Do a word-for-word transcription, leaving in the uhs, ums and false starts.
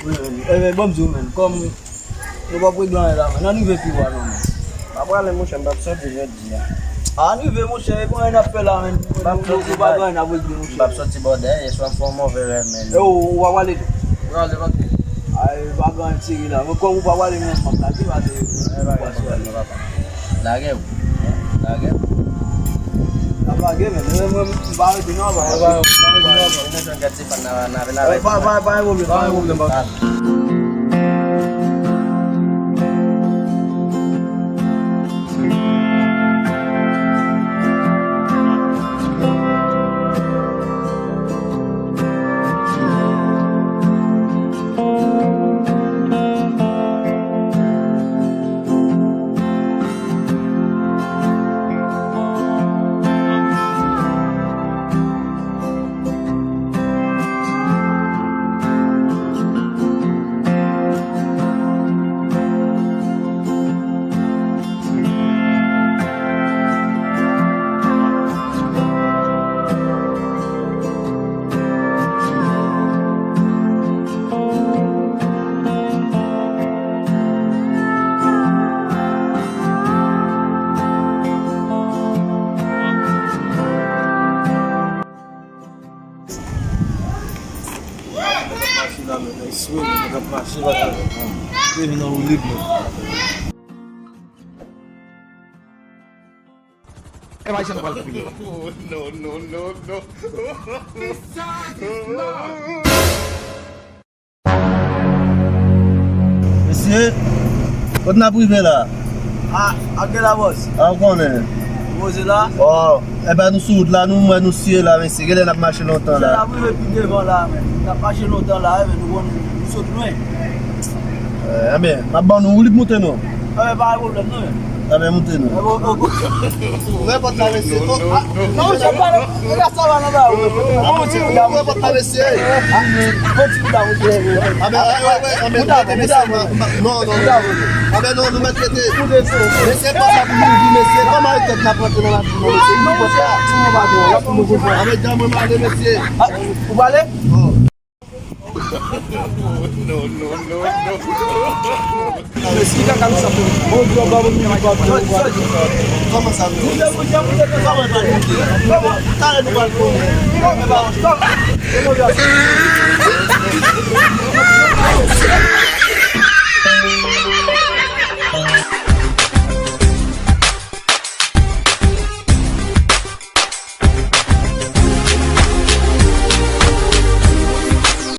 Ebyen, ban m di w, menn, kòm nou p ap regle anyen la, menn, ann rive pi wo non, menn. M ap prale, monchè, m p ap soti jodi a. A, ann rive, monchè, e konbyen n ap fè la, menn? M p ap soti bò dèyè, m p ap soti bò dèyè, yèswa m fè yon move rèv, menn. E ou, ou pa prale tou? M prale, papi. Ay, pa gen anyen serye la. Men kòm ou pa prale, menn, m ap lage, paske... E, pa gen pwoblèm, non, papa. Lage w. Lage w. N ap lage, menn. Mwen, mwen, m pa rete non, papa. E, pa, pa rete non, papa. Mwen jwenn gad Stefan nan, nan, nan, pa, pa, pa gen pwoblèm, pa gen pwoblèm, papa. Mache la, men, eswe, men, k ap mache la, men. Te vin nan woulib, men. E pa jan pral fini. Oh, no, no, no, no. Mesye, kot n ap rive la? A, a gen la, bòs. A, ou konnen. Poze la. Ò, e pa nou sou wout la, nou, mwen, nou siye la, mesye. Genlè n ap mache lontan la. N ap rive pi devan la, men. N ap mache lontan la, men nou konnen, nou sot lwen. Eh, enben, m ap ban nou woulib moute non. Enben, pa gen pwoblèm non, men. Enben, moute non. Enben, o, o, o. Ouvè pòt la, mesye. O, a, non, non, non, non. Sa va nan ba ou. Ouvè pòt la, mesye. Enben, enben, enben, mesye, non, non, non. Enben, non, nou mèt rete. Mesye, pòt la pou nou ouvri, mesye. Kòman e tèt la pou antre nan machin nan, mesye? Ouvri pòt la. Enben, jan mwen ale, mesye. A, ou prale? Oh. No, no, no, no. Mesye, ki kaka nou sa fè? Bon, di w ap ba moun mini pa di w. Kòman sa nou? Moute, moute, moute, kòman sa nou? Kòman? Talè nou pral fè. Kòman sa? Kòman sa?